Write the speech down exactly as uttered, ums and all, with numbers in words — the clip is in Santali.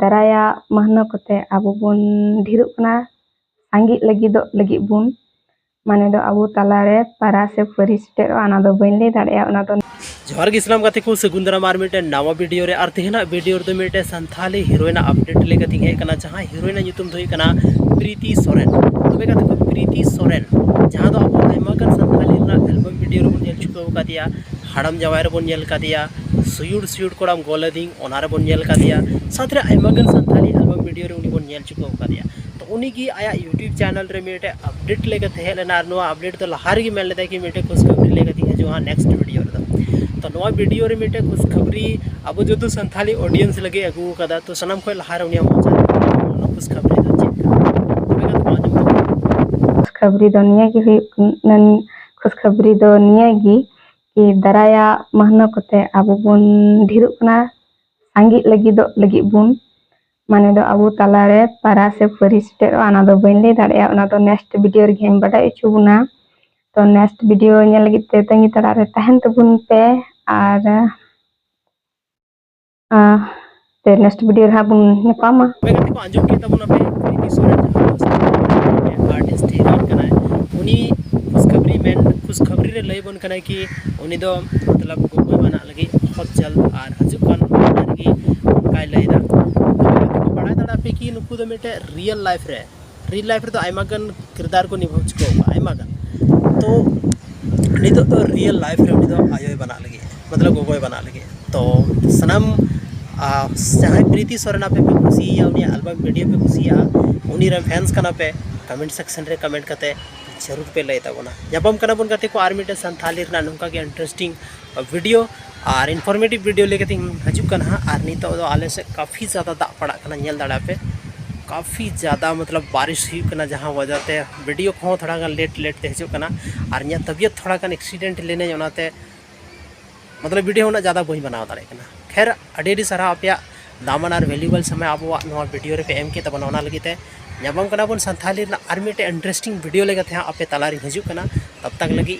ᱫᱟᱨᱟᱭᱟ ᱢᱟᱹᱦᱱᱟᱹ ᱠᱚᱛᱮ ᱟᱵᱚ ᱵᱚᱱ ᱰᱷᱮᱨᱚᱜ ᱠᱟᱱᱟ, ᱥᱟᱸᱜᱮᱜ ᱞᱟᱹᱜᱤᱫᱚᱜ ᱞᱟᱹᱜᱤᱫ ᱵᱚᱱ, ᱢᱟᱱᱮ ᱫᱚ ᱟᱵᱚ ᱛᱟᱞᱟᱨᱮ ᱯᱟᱨᱟ ᱥᱮ ᱯᱟᱹᱨᱤ ᱥᱮᱴᱮᱨᱚᱜᱼᱟ, ᱚᱱᱟ ᱫᱚ ᱵᱟᱹᱧ ᱞᱟᱹᱭ ᱫᱟᱲᱮᱭᱟᱜᱼᱟ᱾ ᱚᱱᱟ ᱫᱚ ᱡᱚᱦᱟᱨ ᱜᱮ ᱥᱟᱱᱟᱢ ᱜᱟᱛᱮ ᱠᱚ, ᱥᱟᱹᱜᱩᱱ ᱫᱟᱨᱟᱢ ᱟᱨ ᱢᱤᱫᱴᱮᱱ ᱱᱟᱣᱟ ᱵᱷᱤᱰᱤᱭᱳ ᱨᱮ᱾ ᱟᱨ ᱛᱮᱦᱮᱧᱟᱜ ᱵᱷᱤᱰᱤᱭᱳ ᱨᱮᱫᱚ ᱢᱤᱫᱴᱮᱱ ᱥᱟᱱᱛᱷᱟᱞᱤ ᱦᱤᱨᱳᱭᱤᱱᱟᱜ ᱟᱯᱰᱮᱴ ᱞᱟᱹᱭ ᱠᱟᱛᱮᱧ ᱦᱮᱡ ᱟᱠᱟᱱᱟ, ᱡᱟᱦᱟᱸᱭ ᱦᱤᱨᱳᱭᱤᱱᱟᱜ ᱧᱩᱛᱩᱢ ᱫᱚ ᱦᱩᱭᱩᱜ ᱠᱟᱱᱟ ᱯᱨᱤᱛᱤ ᱥᱚᱨᱮᱱ᱾ ᱛᱚᱵᱮ ᱜᱟᱛᱮ ᱠᱚ, ᱯᱨᱤᱛᱤ ᱥᱚᱨᱮᱱ, ᱡᱟᱦᱟᱸ ᱫᱚ ᱟᱵᱚ ᱟᱭᱢᱟ ᱜᱟᱱ ᱥᱟᱱᱛᱷᱟᱞᱤ ᱨᱮᱱᱟᱜ ᱮᱞᱵᱟᱢ ᱵᱷᱤᱰᱤᱭᱳ ᱨᱮᱵᱚᱱ ᱧᱮᱞ ᱪᱩᱠᱟᱹᱣ ᱟᱠᱟᱫᱮᱭᱟ, ᱦᱟᱲᱟᱢ ᱡᱟᱶᱟᱭ ᱨᱮᱵᱚᱱ ᱧᱮᱞ ᱟᱠᱟᱫᱮᱭᱟ, ᱥᱩᱭᱩᱲ ᱥᱩᱭᱩᱲ ᱠᱚᱲᱟᱢ ᱜᱚᱞ ᱟᱹᱫᱤᱧ ᱚᱱᱟ ᱨᱮᱵᱚᱱ ᱧᱮᱞ ᱟᱠᱟᱫᱮᱭᱟ, ᱥᱟᱶᱛᱮ ᱨᱮ ᱟᱭᱢᱟ ᱜᱟᱱ ᱥᱟᱱᱛᱷᱟᱞᱤ ᱮᱞᱵᱟᱢ ᱵᱷᱤᱰᱤᱭᱳ ᱨᱮ ᱩᱱᱤ ᱵᱚᱱ ᱧᱮᱞ ᱪᱩᱠᱟᱹᱣ ᱟᱠᱟᱫᱮᱭᱟ᱾ ᱛᱚ ᱩᱱᱤ ᱜᱮ ᱟᱭᱟᱜ YouTube ᱪᱮᱱᱮᱞ ᱨᱮ ᱢᱤᱫᱴᱮᱡ ᱟᱯᱰᱮᱴ ᱞᱟᱹᱭ ᱠᱟᱛᱮ ᱦᱮᱡ ᱞᱮᱱᱟ, ᱟᱨ ᱱᱚᱣᱟ ᱟᱯᱰᱮᱴ ᱫᱚ ᱞᱟᱦᱟ ᱨᱮᱜᱮ ᱢᱮᱱ ᱞᱮᱫᱟᱭ ᱠᱤ ᱢᱤᱫᱴᱮᱡ ᱠᱷᱩᱥᱠᱷᱚᱵᱨᱤ ᱞᱟᱹᱭ ᱠᱟᱛᱮᱧ ᱦᱤᱡᱩᱜᱼᱟ ᱱᱮᱠᱥᱴ ᱵᱷᱤᱰᱤᱭᱳ ᱨᱮᱫᱚ᱾ ᱛᱚ ᱱᱚᱣᱟ ᱵᱷᱤᱰᱤᱭᱳ ᱨᱮ ᱢᱤᱫᱴᱮᱡ ᱠᱷᱩᱥᱠᱷᱚᱵᱨᱤ ᱟᱵᱚ ᱡᱚᱛᱚ ᱥᱟᱱᱛᱷᱟᱞᱤ ᱚᱰᱤᱭᱮᱱᱥ ᱞᱟᱹᱜᱤᱫ ᱟᱹᱜᱩ ᱟᱠᱟᱫᱟ᱾ ᱛᱚ ᱥᱟᱱᱟᱢ ᱠᱷᱚᱱ ᱞᱟᱦᱟ ᱨᱮ ᱩᱱᱤᱭᱟᱜ ᱢᱚᱪᱟ ᱛᱮ ᱚᱱᱟ ᱠᱷᱩᱥᱠᱷᱚᱵᱨᱤ ᱫᱚ ᱪᱮᱫ ᱠᱟᱱᱟ? ᱛᱚᱵᱮ ᱠᱷᱟᱱ ᱫᱚ ᱟᱸᱡᱚᱢ ᱛᱟᱵᱚᱱ᱾ ᱠᱷᱩᱥᱠᱷᱚᱵᱨᱤ ᱫᱚ ᱱᱤᱭᱟᱹ ᱜᱮ ᱦᱩᱭᱩᱜ ᱠᱟᱱᱟ, ᱠᱷᱩᱥᱠᱷᱚᱵᱨᱤ ᱫᱚ ᱱᱤᱭᱟᱹ ᱜᱮ ᱠᱤ ᱫᱟᱨᱟᱭᱟ ᱢᱟᱹᱦᱱᱟᱹ ᱠᱚᱛᱮ ᱟᱵᱚ ᱵᱚᱱ ᱰᱷᱮᱨᱚᱜ ᱠᱟᱱᱟ, ᱥᱟᱸᱜᱮᱜ ᱞᱟᱹᱜᱤᱫᱚᱜ ᱞᱟᱹᱜᱤᱫ ᱵᱚᱱ, ᱢᱟᱱᱮ ᱫᱚ ᱟᱵᱚ ᱛᱟᱞᱟᱨᱮ ᱯᱟᱨᱟ ᱥᱮ ᱯᱟᱹᱨᱤ ᱥᱮᱴᱮᱨᱚᱜᱼᱟ, ᱚᱱᱟ ᱫᱚ ᱵᱟᱹᱧ ᱞᱟᱹᱭ ᱫᱟᱲᱮᱭᱟᱜᱼᱟ᱾ ᱚᱱᱟ ᱫᱚ ᱱᱮᱠᱥᱴ ᱵᱷᱤᱰᱤᱭᱳ ᱨᱮᱜᱮ ᱦᱟᱸᱜ ᱤᱧ ᱵᱟᱰᱟᱭ ᱦᱚᱪᱚ ᱵᱚᱱᱟ᱾ ᱛᱚ ᱱᱮᱠᱥᱴ ᱵᱷᱤᱰᱤᱭᱳ ᱧᱮᱞ ᱞᱟᱹᱜᱤᱫ ᱛᱮ ᱛᱟᱺᱜᱤ ᱛᱟᱲᱟᱜ ᱨᱮ ᱛᱟᱦᱮᱱ ᱛᱟᱵᱚᱱ ᱯᱮ᱾ ᱟᱨ ᱟᱸ, ᱛᱮ ᱱᱮᱠᱥᱴ ᱵᱷᱤᱰᱤᱭᱳ ᱨᱮ ᱦᱟᱸᱜ ᱵᱚᱱ ᱧᱟᱯᱟᱢᱟ᱾ ᱛᱚᱵᱮ ᱜᱟᱛᱮ ᱠᱚ, ᱟᱸᱡᱚᱢ ᱠᱮᱫ ᱛᱟᱵᱚᱱᱟᱯᱮ ᱯᱨᱤᱛᱤ ᱥᱚᱨᱮᱱ, ᱡᱟᱦᱟᱸ ᱫᱚ ᱢᱤᱫᱴᱮᱱ ᱟᱨᱴᱤᱥᱴ ᱦᱤᱨᱳᱭᱤᱱ ᱠᱟᱱᱟᱭ᱾ ᱩᱱᱤ ᱠᱷᱩᱥᱠᱷᱚᱵᱨᱤ ᱢᱮᱱ, ᱠᱷᱩᱥᱠᱷᱚᱵᱨᱤ ᱨᱮ ᱞᱟᱹᱭ ᱵᱚᱱ ᱠᱟᱱᱟᱭ ᱠᱤ ᱩᱱᱤ ᱫᱚ ᱢᱚᱛᱞᱚᱵ ᱜᱚᱜᱚᱭ ᱵᱮᱱᱟᱜ ᱞᱟᱹᱜᱤᱫ ᱦᱚᱛ ᱡᱟᱞ ᱟᱨ ᱦᱤᱡᱩᱜ ᱠᱟᱱ ᱨᱮᱜᱮ ᱚᱱᱠᱟᱭ ᱞᱟᱹᱭᱫᱟ᱾ ᱛᱚᱵᱮ ᱜᱟᱛᱮ ᱠᱚ, ᱵᱟᱲᱟᱭ ᱫᱟᱲᱮᱭᱟᱜ ᱯᱮ ᱠᱤ ᱱᱩᱠᱩ ᱫᱚ ᱢᱤᱫᱴᱮᱱ ᱨᱤᱭᱮᱞ ᱞᱟᱭᱤᱯᱷ ᱨᱮ, ᱨᱤᱭᱮᱞ ᱞᱟᱭᱤᱯᱷ ᱨᱮᱫᱚ ᱟᱭᱢᱟ ᱜᱟᱱ ᱠᱤᱨᱫᱟᱨ ᱠᱚ ᱱᱤᱵᱷᱟᱣ ᱪᱩᱠᱟᱹᱣ ᱠᱟᱜᱼᱟ, ᱟᱭᱢᱟ ᱜᱟᱱ᱾ ᱛᱚ ᱱᱤᱛᱚᱜ ᱫᱚ ᱨᱤᱭᱮᱞ ᱞᱟᱭᱤᱯᱷ ᱨᱮ ᱩᱱᱤ ᱫᱚ ᱟᱭᱳᱭ ᱵᱮᱱᱟᱜ ᱞᱟᱹᱜᱤᱫ, ᱢᱚᱛᱞᱚᱵ ᱜᱚᱜᱚᱭ ᱵᱮᱱᱟᱜ ᱞᱟᱹᱜᱤᱫ᱾ ᱛᱚ ᱥᱟᱱᱟᱢ, ᱟ, ᱡᱟᱦᱟᱸᱭ ᱯᱨᱤᱛᱤ ᱥᱚᱨᱮᱱ ᱟᱯᱮ ᱯᱮ ᱠᱩᱥᱤᱭᱟᱭᱟ, ᱩᱱᱤᱭᱟᱜ ᱮᱞᱵᱟᱢ ᱵᱷᱤᱰᱤᱭᱳ ᱯᱮ ᱠᱩᱥᱤᱭᱟᱜᱼᱟ, ᱩᱱᱤ ᱨᱮᱱ ᱯᱷᱮᱱᱥ ᱠᱟᱱᱟ ᱯᱮ, ᱠᱚᱢᱮᱱᱴ ᱥᱮᱠᱥᱚᱱ ᱨᱮ ᱠᱚᱢᱮᱱᱴ ᱠᱟᱛᱮ ᱡᱟᱹᱨᱩᱲ ᱯᱮ ᱞᱟᱹᱭ ᱛᱟᱵᱚᱱᱟ᱾ ᱧᱟᱯᱟᱢ ᱠᱟᱱᱟ ᱵᱚᱱ ᱜᱟᱛᱮ ᱠᱚ ᱟᱨ ᱢᱤᱫᱴᱮᱱ ᱥᱟᱱᱛᱷᱟᱞᱤ ᱨᱮᱱᱟᱜ ᱱᱚᱝᱠᱟ ᱜᱮ ᱤᱱᱴᱟᱨᱮᱥᱴᱤᱝ ᱵᱷᱤᱰᱤᱭᱳ ᱟᱨ ᱤᱱᱯᱷᱚᱨᱢᱮᱴᱤᱵᱷ ᱵᱷᱤᱰᱤᱭᱳ ᱞᱟᱹᱭ ᱠᱟᱛᱮᱧ ᱦᱤᱡᱩᱜ ᱠᱟᱱᱟ ᱦᱟᱸᱜ᱾ ᱟᱨ ᱱᱤᱛᱚᱜ ᱫᱚ ᱟᱞᱮ ᱥᱮᱫ ᱠᱟᱯᱷᱤ ᱡᱟᱫᱟ ᱫᱟᱜ ᱯᱟᱲᱟᱜ ᱠᱟᱱᱟ, ᱧᱮᱞ ᱫᱟᱲᱮᱭᱟᱜ ᱯᱮ, ᱠᱟᱯᱷᱤ ᱡᱟᱫᱟ ᱢᱚᱛᱞᱚᱵ ᱵᱟᱨᱤᱥ ᱦᱩᱭᱩᱜ ᱠᱟᱱᱟ, ᱡᱟᱦᱟᱸ ᱣᱟᱡᱟ ᱛᱮ ᱵᱷᱤᱰᱤᱭᱳ ᱠᱚᱦᱚᱸ ᱛᱷᱚᱲᱟ ᱜᱟᱱ ᱞᱮᱴ ᱞᱮᱴ ᱛᱮ ᱦᱤᱡᱩᱜ ᱠᱟᱱᱟ᱾ ᱟᱨ ᱤᱧᱟᱹᱜ ᱛᱟᱵᱤᱭᱚᱛ ᱛᱷᱚᱲᱟ ᱜᱟᱱ ᱮᱠᱥᱤᱰᱮᱱᱴ ᱞᱮᱱᱟᱹᱧ, ᱚᱱᱟᱛᱮ ᱢᱚᱛᱞᱚᱵ ᱵᱷᱤᱰᱤᱭᱳ ᱩᱱᱟᱹᱜ ᱡᱟᱫᱟ ᱵᱟᱹᱧ ᱵᱮᱱᱟᱣ ᱫᱟᱲᱮᱭᱟᱜ ᱠᱟᱱᱟ᱾ ᱠᱷᱮᱨ, ᱟᱹᱰᱤ ᱟᱹᱰᱤ ᱥᱟᱨᱦᱟᱣ ᱟᱯᱮᱭᱟᱜ ᱫᱟᱢᱟᱱ ᱟᱨ ᱵᱷᱮᱞᱩᱭᱮᱵᱚᱞ ᱥᱚᱢᱚᱭ ᱟᱵᱚᱣᱟᱜ ᱱᱚᱣᱟ ᱵᱷᱤᱰᱤᱭᱳ ᱨᱮᱯᱮ ᱮᱢ ᱠᱮᱫ ᱛᱟᱵᱚᱱᱟ, ᱚᱱᱟ ᱞᱟᱹᱜᱤᱫ ᱛᱮ᱾ ᱧᱟᱯᱟᱢ ᱠᱟᱱᱟ ᱵᱚᱱ ᱥᱟᱱᱛᱷᱟᱞᱤ ᱨᱮᱱᱟᱜ ᱟᱨ ᱢᱤᱫᱴᱮᱡ ᱤᱱᱴᱟᱨᱮᱥᱴᱤᱝ ᱵᱷᱤᱰᱤᱭᱳ ᱞᱟᱹᱜᱤᱫ ᱛᱮ ᱦᱟᱸᱜ ᱟᱯᱮ ᱛᱟᱞᱟᱨᱤᱧ ᱦᱤᱡᱩᱜ ᱠᱟᱱᱟ᱾ ᱛᱟᱵ ᱛᱟᱠ ᱞᱟᱹᱜᱤᱫ